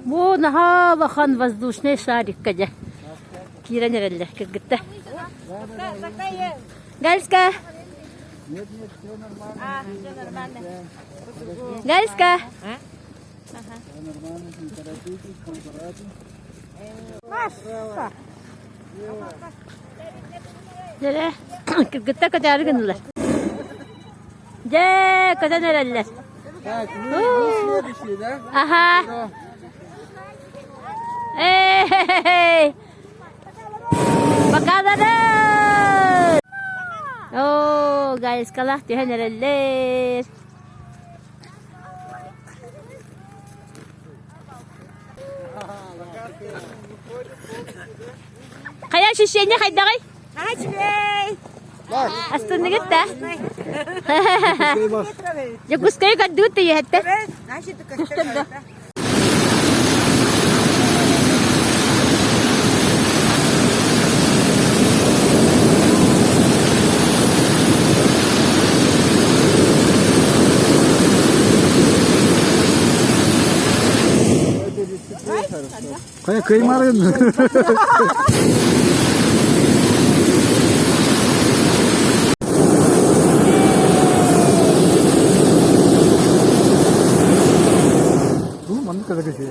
Бу наһаа улахан воздушный шарикка дьэ киирэн эрэллэр кыргыттар. Гальска! Нет, нет, все нормально. А, все нормально. Гальска! Все нормально, не торопитесь, аккуратно. Маша! Дьэ, кыргыттар көтөөрү гыннылар. Дьэ, көтөн эрэллэр. Так, ну вы следующие, да? Ага. Эй! Бакалары! Оо, гаискалаах түһэн эрэллэр. Хайа ощущение хайдаҕый? Үчүгэй! Астынныгыт да? Дьокуускайы көрдүгүт да үөһэттэн? Хайа кыймарын.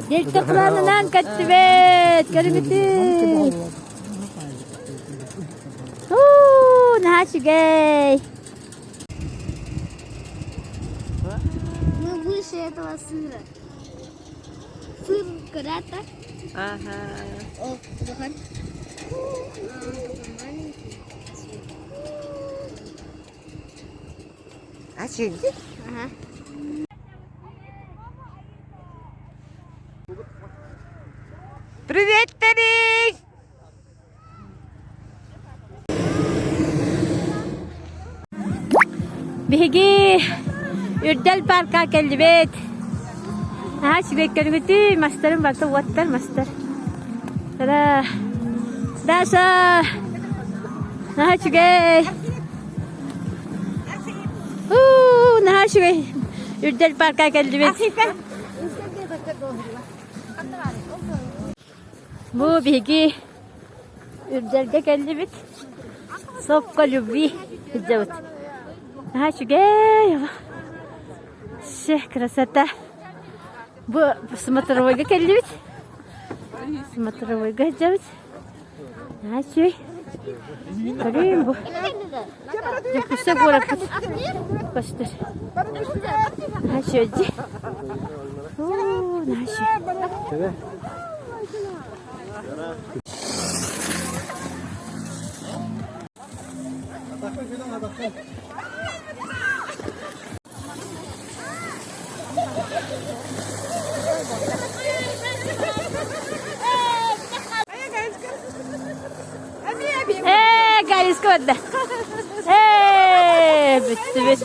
Дельта планынан көттүбэт, көрүҥүтүй. Уу, наһаа үчүгэй. Мы выше этого сыра. Сыр карата. Ага. О, заходи. Маленький. А чуйди? Ага. Привет, Тарик! Биһиги Үрдэл парка кэллибит. Наһаа үчүгэй көрүҥүтүй, мастарын барыта уоттар мастар. Тара. Даша! Наһаа үчүгэй. Уу, наһаа үчүгэй. Үрдэл парка кэллибит. Бу биһиги Үрдэлгэ кэллибит. Сопка любви сылдьабыт. Наһаа үчүгэй. Все, красота. Бу смотровойга кэллибит. Смотровойга сылдьабыт. Наһаа үчүгэй. Көрүүм бу. Дьокуускай куораппыт көстөр. Наһаа үчүгэй дии. Оо, наһаа үчүгэй. Ээ, Галиска барда. Ээ, бүттүбүт.